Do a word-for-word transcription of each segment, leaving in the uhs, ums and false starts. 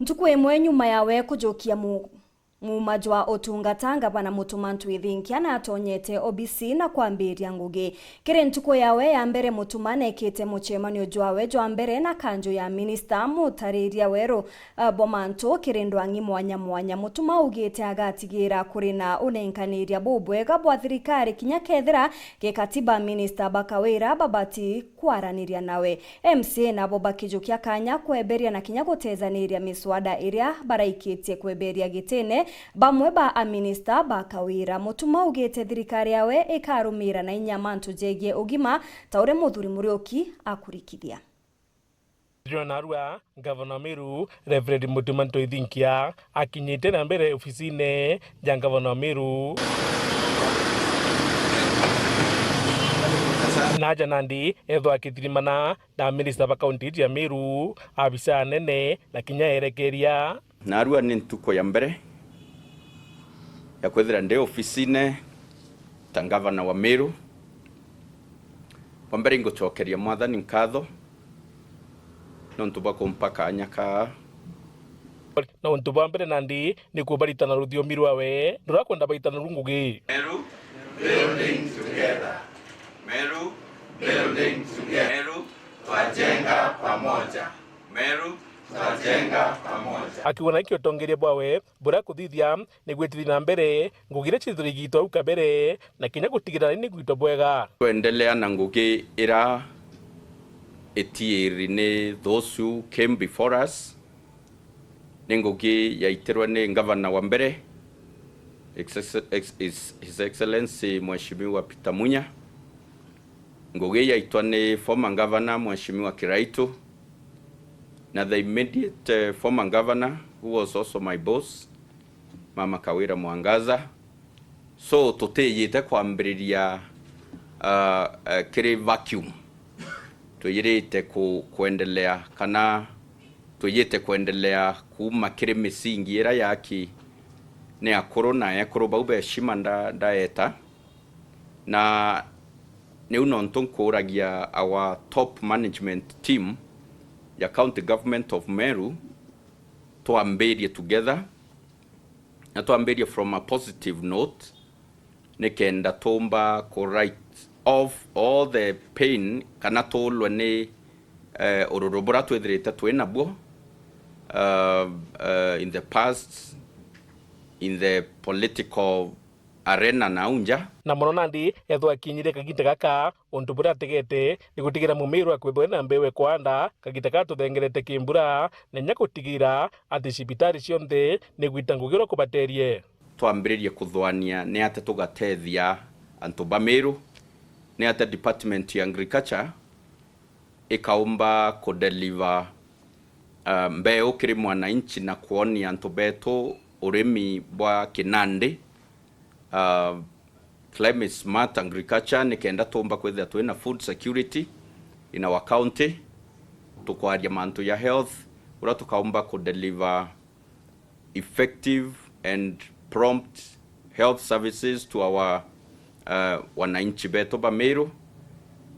Ntuku imwe nyuma yawe kujukia mu-, muuma jwa utungata, Ngavana Mutuma M'Ethingia natonyete obisi na kwambiria ngugi. Kiri ntuku yawe ya mbere, Mutuma nekite mucemanio jwawe jwa mbere na kanju ya minista mutariria weru, uh, bwa mantu kiri ndwang'i mwanya mwanya. Mutuma augite agatigira kuri na unenkaniria bubwega bwa thirikari kinya kethira gikatiba minista ba Kawira babati kwaraniria nawe. M C A nabo bakijukia kanya kweberia na kinya gutethaniria miswada iria baraikitie kweberia gitine bamwe ba aminista ba Kawira. Mutuma augite thirikari yawe ikarumira na inya mantu jegie ugima, ta uria Muthuri Muriuki akurikithia. Jona narua, Ngavana wa Meru, Reverend Mutuma M'Ethingia, akinyite na mbere ofisine ja Ngavana wa Meru. Naja nandi, ethwa akithirimana na minista ba kaunti ya Meru, abisa anene, na kinya erekeria. Narua ni ntuku ya mbere ya kwithira ndi ofisine ta ngavana wa Meru. Bwa mbere, ingucokeria Mwathani nkatho nontu bwa kumpa kanya kaa. Na untu bwa mbere nandi ni kubaritana ruthiomi rwawe, ndurakwenda baitana ru ngugi. Meru, building together. Meru, building together. Meru, twajenga pamoja. Meru, twajenga pamoja. Akiuga na iki utongeria bwawe buria kuthithia ni gwitithia na mbere ngugi iria ciithirwe igitwa au kabere, na kinya gutigira ni gwitwa bwega. Kwendelea na ngugi ira itiiri ni those who came before us, ni ngugi yaitirwe ni ngavana wa mbere, Ex-, Ex-, His, His Excellency Mheshimiwa Peter Munya. Ngugi yaitwa ni former governor Mheshimiwa Kiraitu, na the immediate, eh, former governor who was also my boss, Mama Kawira Mwangaza. So, tutiyite kwambiriria, uh, uh, kiri vacuum. Twiyirite ku-, kwendelea, kana twiyite kwendelea kuuma kiri misingi ira yaki ni akuru na ekuru bau beshima nda-, ndaeta. Na niu nontu nkuuragia our top management team ya County Government of Meru, twambirie together, na twambirie from a positive note, nikenda tuumba ku write off all the pain, kana tuulwe ni, eh, ururu buria twithirite twi nabuo, uh, uh, in the past, in the political arena na au nja. Na mono nandi, ethwa akinyire kagiita gaka, untu buria ategete ni gutigira Mumiru akwithwa ena mbeu ekwanda kagiita kaa tuthengerete ki mbura, na inya gutigira ati cibitari cionthe ni gwita ngugi uria kubaterie. Twambiririe kuthwania ni atia tugatethia antu ba Miru, ni atia Department ya Agriculture ikaumba kudeliver, uh, mbeu kiri mwananchi na kwonia antu betu urimi bwa kinandi, uh, climate smart agriculture, nikenda tuumba kwithira twina food security in our county. Tukwaria mantu ya health, uria tukaumba kudeliver effective and prompt health services to our, uh, wananchi betu ba Meru,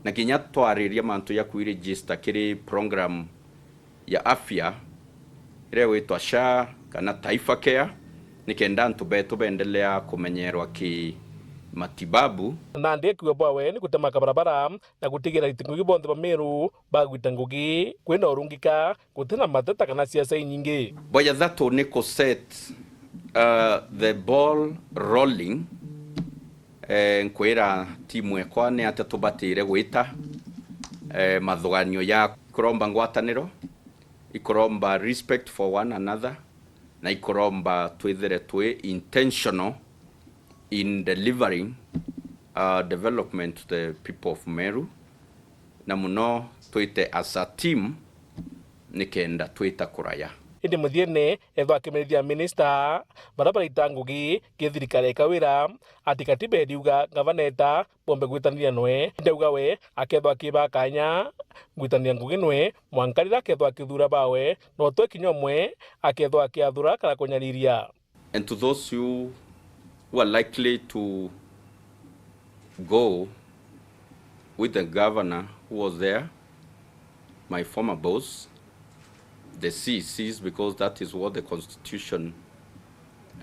na kinya twariria mantu ya kwiregister kiri program ya afya iria igwitwa SHA kana Taifa Care, nikenda antu betu beendelea kumenyerwa ki matibabu. Nandi akiuga bwawe ni gutema kabarabara na gutigira iti ngugi bonthe ba Meru bagwita ngugi kwina urungika, gutina mateta kana siasa inyingi. Bwa jathatu ni ku set, uh, the ball rolling. Eh, nkwira timu ekwa ni atia tubatire gwita, eh, mathuganio ya kuromba ngwataniro, ikuromba respect for one another, na ikuromba twithire twi intentional in delivering, uh, development to the people of Meru, na muno twite as a team nikenda twita kuraya. Indi muthiene, ethwa akimenyithia minista baria baraita ngugi ki thirikari ya Kawira ati katiba iriuga ngavana eta bombe gwitaniria nwe. Indi auga we akethwa akibaa kanya gwitaniria ngugi nwe mwanka riria akethwa akithura bawe, no twe kinya umwe akethwa akiathura kana kunyariria. And to those who, who are likely to go with the governor who was there, my former boss, the C E Cs, because that is what the constitution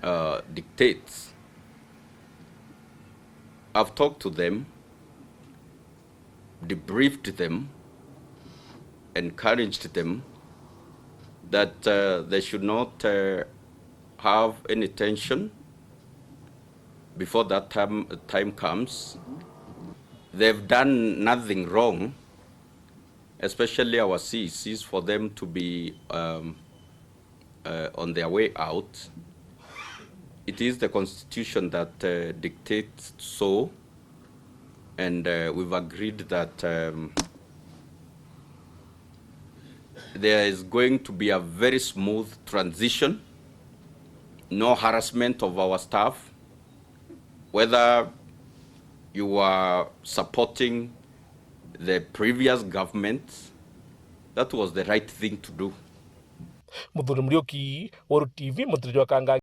uh, dictates. I've talked to them, debriefed them, encouraged them that uh, they should not uh, have any tension before that time, time comes. They've done nothing wrong, especially our C E Cs, for them to be um, uh, on their way out. It is the constitution that uh, dictates so, and uh, we've agreed that um, there is going to be a very smooth transition, no harassment of our staff, whether you are supporting the previous government, that was the right thing to do. Muthuri Muriuki, Weru T V, Mutiri jwa Kangangi.